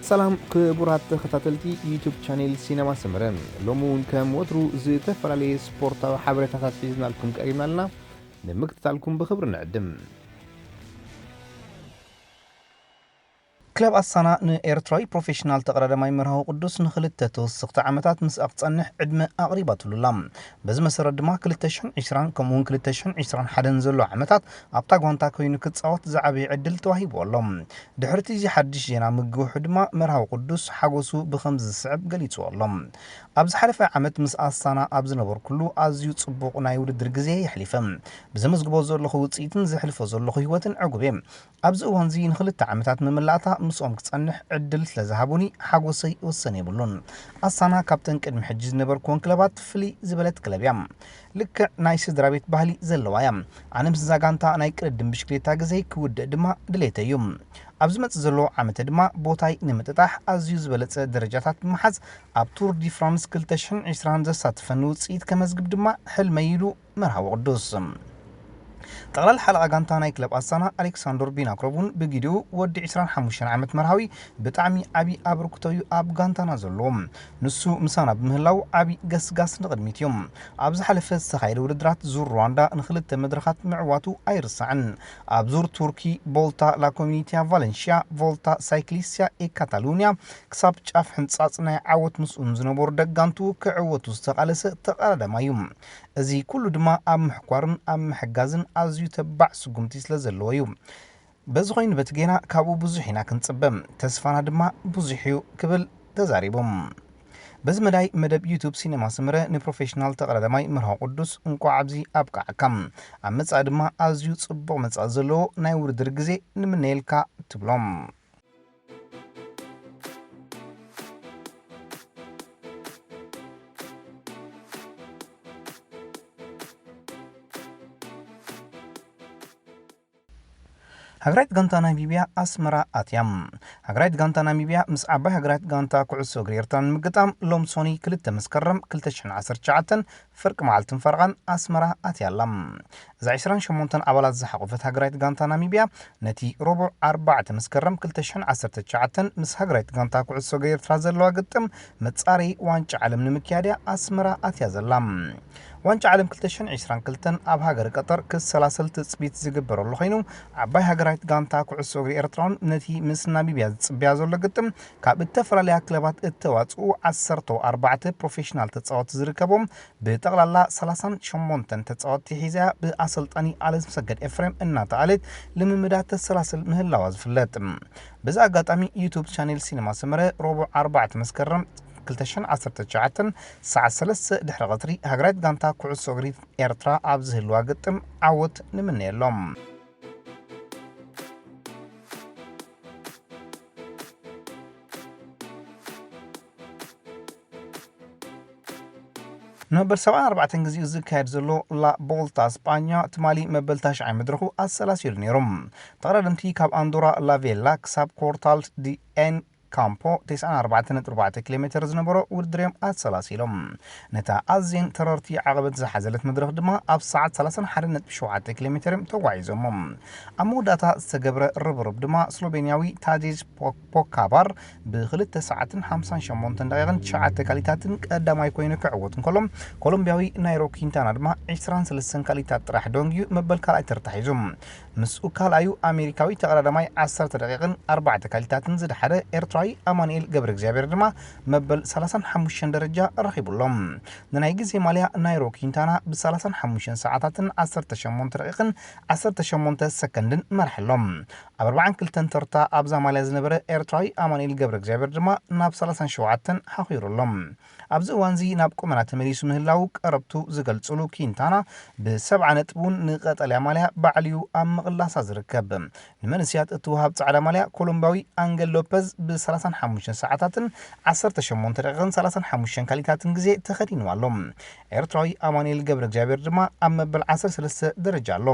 ሰላም ክቡራት ተኸታተልቲ ዩቱብ ቻኔል ሲነማ ሰመረ፣ ሎሚ እውን ከም ወትሩ ዝተፈላለየ ስፖርታዊ ሓበሬታታት ሒዝናልኩም ቀሪብና ኣለና። ንምክትታልኩም ብኽብሪ ንዕድም። ክለብ ኣሳና ንኤርትራዊ ፕሮፌሽናል ተቐዳዳማይ መርሃዊ ቅዱስ ንኽልተ ተወሰኽቲ ዓመታት ምስኣ ክጸንሕ ዕድመ ኣቕሪባትሉ ኣላ። በዚ መሰረት ድማ ክልተ ሽሕን ዕስራን ከምኡውን ክልተ ሽሕን ዕስራን ሓደን ዘሎ ዓመታት ኣብታ ጓንታ ኮይኑ ክጻወት ዝዓበየ ዕድል ተዋሂብዎ ኣሎ። ድሕሪ እቲ እዚ ሓድሽ ዜና ምግውሑ ድማ መርሃዊ ቅዱስ ሓጎሱ ብኸምዚ ዝስዕብ ገሊጽዎ ኣሎ። ኣብ ዝሓለፈ ዓመት ምስ ኣሳና ኣብ ዝነበርኩሉ ኣዝዩ ጽቡቕ ናይ ውድድር ግዜ የሕሊፈ። ብዘመዝግቦ ዘለኹ ውጽኢትን ዘሕልፎ ዘለኹ ህይወትን ዕጉብ እየ። ኣብዚ እዋንዚ ንኽልተ ዓመታት መመላእታ ምስኦም ክጸንሕ ዕድል ስለ ዝሃቡኒ ሓጎሰይ ወሰን የብሉን። ኣሳና ካብተን ቅድሚ ሕጂ ዝነበርኩወን ክለባት ፍልይ ዝበለት ክለብ እያ። ልክዕ ናይ ስድራ ቤት ባህሊ ዘለዋ እያ። ኣነ ምስዛ ጋንታ ናይ ቅድድም ብሽክሌታ ግዜይ ክውድእ ድማ ድሌተይ እዩ። ኣብ ዝመጽእ ዘሎ ዓመተ ድማ ቦታይ ንምጥጣሕ ኣዝዩ ዝበለጸ ደረጃታት ብምሓዝ ኣብ ቱር ዲ ፍራንስ ክልተ ሽሕን ዕስራን ዘሳትፈኒ ውጽኢት ከመዝግብ ድማ ሕልመይ ኢሉ መርሃዊ ቅዱስ። ጠቕላሊ ሓለቓ ጋንታ ናይ ክለብ ኣሳና ኣሌክሳንዶር ቢናክሮቭ እውን ብጊዲኡ ወዲ ዕስራን ሓሙሽተን ዓመት መርሃዊ ብጣዕሚ ዓቢ ኣበርክቶ እዩ ኣብ ጋንታና ዘለዎ። ንሱ ምሳና ብምህላው ዓቢ ገስጋስ ንቕድሚት እዩ። ኣብ ዝሓለፈ ዝተኻየደ ውድድራት ዙር ሩዋንዳ ንኽልተ መድረኻት ምዕዋቱ ኣይርሳዕን። ኣብ ዙር ቱርኪ ቦልታ ላ ኮሚኒቲያ ቫለንሽያ፣ ቮልታ ሳይክሊስያ ኤ ካታሉንያ ክሳብ ጫፍ ሕንጻጽ ናይ ዓወት ምስኡ ንዝነበሩ ደጋንቱ ክዕወቱ ዝተቓለሰ ተቐዳዳማይ እዩ። እዚ ኩሉ ድማ ኣብ ምሕኳርን ኣብ ምሕጋዝን ኣዝዩ ተባዕ ስጉምቲ ስለ ዘለዎ እዩ። በዚ ኮይኑ በቲ ጌና ካብኡ ብዙሕ ኢና ክንጽበ፣ ተስፋና ድማ ብዙሕ እዩ ክብል ተዛሪቡ። በዚ መዳይ መደብ ዩቱብ ሲኔማ ሰመረ ንፕሮፌሽናል ተቐዳዳማይ መርሃዊ ቅዱስ እንቋዕ ኣብዚ ኣብቃዓካ። ኣብ መጻኢ ድማ ኣዝዩ ጽቡቕ መጻኢ ዘለዎ ናይ ውድድር ግዜ ንምነየልካ ትብሎም። ሃገራዊት ጋንታ ናሚብያ ኣስመራ ኣትያ። ሃገራዊት ጋንታ ናሚብያ ምስ ዓባይ ሃገራዊት ጋንታ ኩዕሶ እግሪ ኤርትራ ንምግጣም ሎም ሶኒ ክልተ መስከረም ክልተ ሽሕን ዓሰርተ ትሽዓተን ፍርቂ መዓልትን ፈረቓን ኣስመራ ኣትያ ኣላ። እዛ ዕስራን ሸሞንተን ኣባላት ዝሓቖፈት ሃገራዊት ጋንታ ናሚብያ ነቲ ረቡዕ ኣርባዕተ መስከረም ክልተ ሽሕን ዓሰርተ ትሽዓተን ምስ ሃገራዊት ጋንታ ኩዕሶ እግሪ ኤርትራ ዘለዋ ግጥም መጻረዪ ዋንጫ ዓለም ንምክያድ እያ ኣስመራ ኣትያ ዘላ። ዋንጫ ዓለም ክልተ ሽሕን ዕስራን ክልተን ኣብ ሃገረ ቀጠር ክሰላሰል ትጽቢት ዝግበረሉ ኮይኑ፣ ዓባይ ሃገራዊት ጋንታ ኩዕሶ እግሪ ኤርትራ እውን ነቲ ምስ ናሚብያ ዝጽበያ ዘሎ ግጥም ካብ እተፈላለያ ክለባት እተዋጽኡ ዓሰርተ ኣርባዕተ ፕሮፌሽናል ተጻወትቲ ዝርከቦም ብጠቕላላ ሰላሳን ሸሞንተን ተጻወትቲ ሒዛ ብኣሰልጣኒ ኣለምሰገድ ኤፍሬም እናተኣለት ልምምዳት ተሰላስል ምህላዋ ዝፍለጥ። በዚ ኣጋጣሚ ዩቱብ ቻኔል ሲነማ ሰመረ ረቡዕ ኣርባዕተ መስከረም ክልተ ሽሕን ዓሰርተ ትሽዓተን ሰዓት ሰለስተ ድሕሪ ቀትሪ ሃገራዊት ጋንታ ኩዕሶ እግሪ ኤርትራ ኣብ ዝህልዋ ግጥም ዓወት ንምነየሎም። ንመበል ሰብዓን ኣርባዕተን ግዜኡ ዝካየድ ዘሎ ላ ቦልታ ስጳኛ ትማሊ መበል ታሽዓይ መድረኹ ኣሰላሲሉ ነይሩ። ተቐዳደምቲ ካብ ኣንዶራ ላቬላ ክሳብ ኮርታል ዲ ኤን ካምፖ ተስዓን ኣርባዕተን ነጥቢ ኣርባዕተ ኪሎ ሜተር ዝነበሮ ውድድር እዮም ኣሰላሲሎም። ነታ ኣዝየን ተረርቲ ዓቐበት ዝሓዘለት መድረኽ ድማ ኣብ ሰዓት ሰላሳን ሓደን ነጥቢ ሸውዓተ ኪሎ ሜተር እዮም ተጓዒዞሞ። ኣብ መወዳእታ ዝተገብረ ርብርብ ድማ ስሎቬንያዊ ታዴጅ ፖ-፣ ፖካባር ብክልተ ሰዓትን ሓምሳን ሸሞንተን ደቂቕን ትሽዓተ ካሊታትን ቀዳማይ ኮይኑ ክዕወት እንከሎ፣ ኮሎምቢያዊ ናይሮ ኪንታና ድማ ዕስራን ሰለስተን ካሊታት ጥራሕ ደንጊዩ መበል ካልኣይ ተርታ ሒዙ። ምስኡ ካልኣዩ ኣሜሪካዊ ተቐዳዳማይ ዓሰርተ ደቂቕን ኣርባዕተ ካሊታትን ዝደሓረ ኤርትራዊ ኣማኑኤል ገብረ እግዚኣብሔር ድማ መበል ሰላሳን ሓሙሽተን ደረጃ ረኺቡ ኣሎ። ንናይ ግዜ ማልያ ናይሮ ኪንታና ብ ሰላሳን ሓሙሽተን ሰዓታትን ዓሰርተ ሸሞንተ ደቂቕን ዓሰርተ ሸሞንተ ሰከንድን መርሒ ኣሎ። ኣብ ኣርባዓን ክልተን ተርታ ኣብዛ ማልያ ዝነበረ ኤርትራዊ ኣማኑኤል ገብረ እግዚኣብሔር ድማ ናብ ሰላሳን ሸውዓተን ሓኺሩ ኣሎ። ኣብዚ እዋንዚ ናብ ቁመና ተመሊሱ ምህላዉ ቀረብቱ ዝገልጽሉ ኪንታና ብሰብዓ ነጥቢ እውን ንቀጠልያ ማልያ ባዕልዩ ኣብ ምቕላሳ ዝርከብ። ንመንእሰያት እትወሃብ ጻዕዳ ማልያ ኮሎምባዊ ኣንገል ሎፐዝ ብሰላሳን ሓሙሽተን ሰዓታትን ዓሰርተ ሸሞንተ ደቂቕን ሰላሳን ሓሙሽተን ካሊታትን ግዜ ተኸዲንዋ ኣሎ። ኤርትራዊ ኣማኑኤል ገብረ እግዚኣብሔር ድማ ኣብ መበል ዓሰርተ ሰለስተ ደረጃ ኣሎ።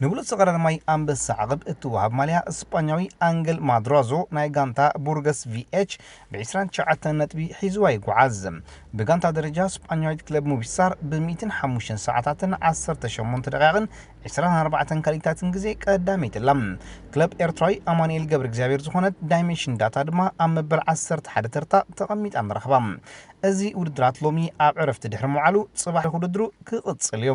ንብሉጽ ቀዳማይ ኣንበሳ ዓቕብ እትወሃብ ማልያ ስጳኛዊ ኣንገል ማድራዞ ናይ ጋንታ ቡርገስ ቪኤች ብ29 ነጥቢ ሒዝዋ ይጓዓዝ። ብጋንታ ደረጃ ስጳኛዊት ክለብ ሙቪሳር ብ105 ሰዓታትን 18 ደቂቕን 24 ካሊታትን ግዜ ቀዳመይቲ ኣላ። ክለብ ኤርትራዊ ኣማኑኤል ገብረ እግዚኣብሔር ዝኾነት ዳይሜንሽን ዳታ ድማ ኣብ መበል 11 ተርታ ተቐሚጣ ንረኽባ። እዚ ውድድራት ሎሚ ኣብ ዕረፍቲ ድሕሪ ምውዓሉ፣ ጽባሕ ውድድሩ ክቕጽል እዩ።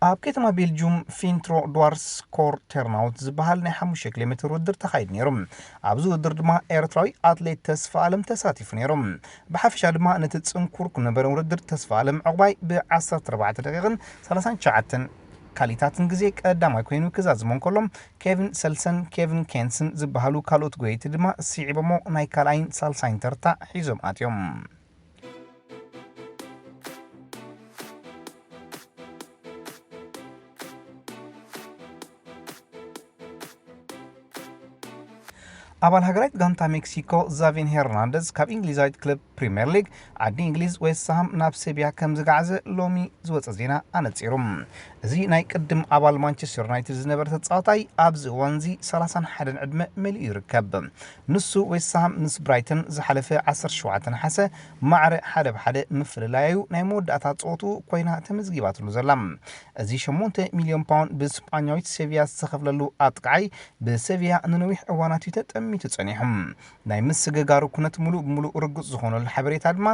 ኣብ ከተማ ቤልጁም ፊንትሮ ድዋርስ ኮር ተርናውት ዝበሃል ናይ 5 ኪሎ ሜትር ውድድር ተኻይዱ ነይሩ። ኣብዚ ውድድር ድማ ኤርትራዊ ኣትሌት ተስፋ ኣለም ተሳቲፉ ነይሩ። ብሓፈሻ ድማ ነቲ ጽንኩር ዝነበረ ውድድር ተስፋ ኣለም ዕቑባይ ብ14 ደቂቕን 39 ካሊታትን ግዜ ቀዳማይ ኮይኑ ክዛዝሞ እንከሎ፣ ኬቪን ሰልሰን ኬቪን ኬንስን ዝበሃሉ ካልኦት ጎየይቲ ድማ ስዒቦሞ ናይ ካልኣይን ሳልሳይን ተርታ ሒዞም ኣትዮም። ኣባል ሃገራዊት ጋንታ ሜክሲኮ ዛቪን ሄርናንደዝ ካብ እንግሊዛዊት ክለብ ፕሪምየር ሊግ ዓዲ እንግሊዝ ዌስትሃም ናብ ሴቪያ ከም ዝገዓዘ ሎሚ ዝወፀ ዜና ኣነፂሩ። እዚ ናይ ቅድም ኣባል ማንቸስተር ዩናይትድ ዝነበረ ተፃዋታይ ኣብዚ እዋን እዚ 31 ዕድመ መሊኡ ይርከብ። ንሱ ዌስትሃም ምስ ብራይተን ዝሓለፈ 17 ነሓሰ ማዕረ ሓደ ብ ሓደ ምፍልላያዩ ናይ መወዳእታ ፀወትኡ ኮይና ተመዝጊባትሉ ዘላ። እዚ 8 ሚልዮን ፓውንድ ብስጳኛዊት ሴቪያ ዝተኸፍለሉ ኣጥቃዓይ ብሴቪያ ንነዊሕ እዋናት እዩ ተጠሚቱ ጸኒሑ። ናይ ምስግጋሩ ኩነት ምሉእ ብምሉእ ርጉጽ ዝኾነሉ ሓበሬታ ድማ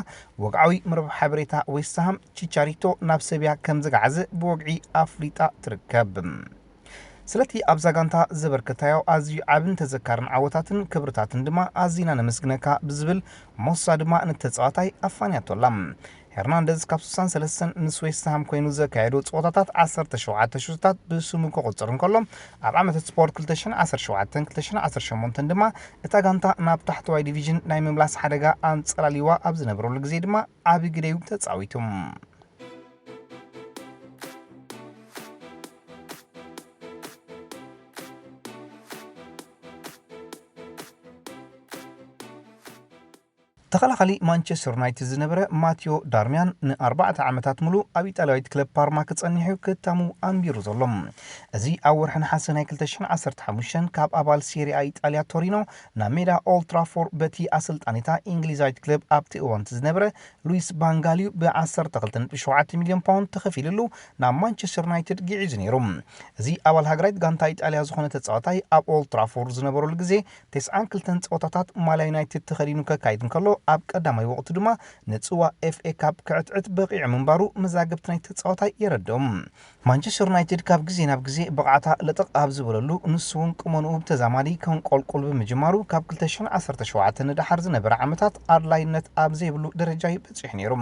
ወግዓዊ መርበብ ሓበሬታ ዌስትሃም ቺቻሪቶ ናብ ሴቪያ ከም ዝገዓዘ ብወግዒ ኣፍሊጣ ትርከብ። ስለቲ ኣብዛ ጋንታ ዘበርከታዮ ኣዝዩ ዓብን ተዘካርን ዓወታትን ክብርታትን ድማ ኣዚና ነመስግነካ ብዝብል ሞሳ ድማ ንተጻዋታይ ኣፋንያቶ ኣላ። ሄርናንደዝ ካብ 63 ምስ ዌስትሃም ኮይኑ ዘካየዶ ጸወታታት 17 ሹታት ብስሙ ክቑጽር እንከሎ፣ ኣብ ዓመት ስፖርት 2017-2018 ድማ እታ ጋንታ ናብ ታሕተዋይ ዲቪዥን ናይ ምምላስ ሓደጋ ኣንጸላልይዋ ኣብ ዝነበረሉ ግዜ ድማ ዓቢ ግደዩ ተጻዊቱ። ተኸላኻሊ ማንቸስተር ዩናይትድ ዝነበረ ማቲዮ ዳርሚያን ንኣርባዕተ ዓመታት ሙሉእ ኣብ ኢጣልያዊት ክለብ ፓርማ ክጸንሕ እዩ ክታሙ ኣንቢሩ ዘሎ። እዚ ኣብ ወርሒ ነሓሰ ናይ 2015 ካብ ኣባል ሴሪኣ ኢጣልያ ቶሪኖ ናብ ሜዳ ኦልድ ትራፎርድ በቲ ኣሰልጣኒታ እንግሊዛዊት ክለብ ኣብቲ እዋንቲ ዝነበረ ሉዊስ ቫንጋል እዩ ብ12.7 ሚልዮን ፓውንድ ተኸፊልሉ ናብ ማንቸስተር ዩናይትድ ግዒዙ ነይሩ። እዚ ኣባል ሃገራዊት ጋንታ ኢጣልያ ዝኾነ ተጻዋታይ ኣብ ኦልድ ትራፎርድ ዝነበረሉ ግዜ 92 ጸወታታት ማልያ ዩናይትድ ተኸዲኑ ከካይድ እንከሎ፣ ኣብ ቀዳማይ ወቕቱ ድማ ንጽዋ ኤፍ ኤ ካፕ ክዕትዕት በቒዑ ምንባሩ መዛግብቲ ናይ ተጻዋታይ የረድኦም። ማንቸስተር ዩናይትድ ካብ ግዜ ናብ ግዜ ብቕዓታ ለጠቕ ኣብ ዝበለሉ፣ ንሱ እውን ቁመንኡ ብተዛማዲ ከንቆልቁል ብምጅማሩ፣ ካብ 2017 ንደሓር ዝነበረ ዓመታት ኣድላይነት ኣብ ዘይብሉ ደረጃ እዩ በጺሑ ነይሩ።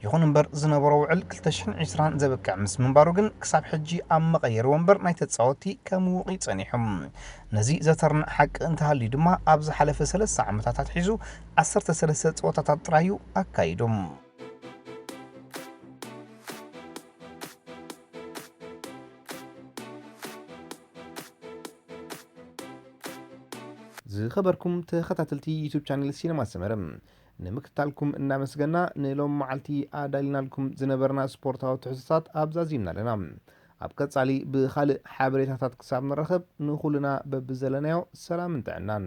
ይኹን እምበር፣ ዝነበሮ ውዕል 2020 ዘብቅዕ ምስ ምንባሩ ግን፣ ክሳብ ሕጂ ኣብ መቐየሪ ወንበር ናይ ተጻወትቲ ከምውቕ እዩ ጸኒሑ። ነዚ ዘተርንዕ ሓቂ እንተሃልዩ ድማ፣ ኣብ ዝሓለፈ ሰለስተ ዓመታት ኣትሒዙ 13 ጸወታታት ጥራይ እዩ ኣካይዱ። ዝኸበርኩም ተኸታተልቲ ዩቱብ ቻነል ሲነማ ሰመረ፣ ንምክትታልኩም እናመስገና፣ ንሎም መዓልቲ ኣዳሊናልኩም ዝነበርና ስፖርታዊ ትሕዝቶታት ኣብዛዚምና ኣለና። ኣብ ቀጻሊ ብኻልእ ሓበሬታታት ክሳብ ንራኸብ፣ ንኹልና በብዘለናዮ ሰላምን ጥዕናን።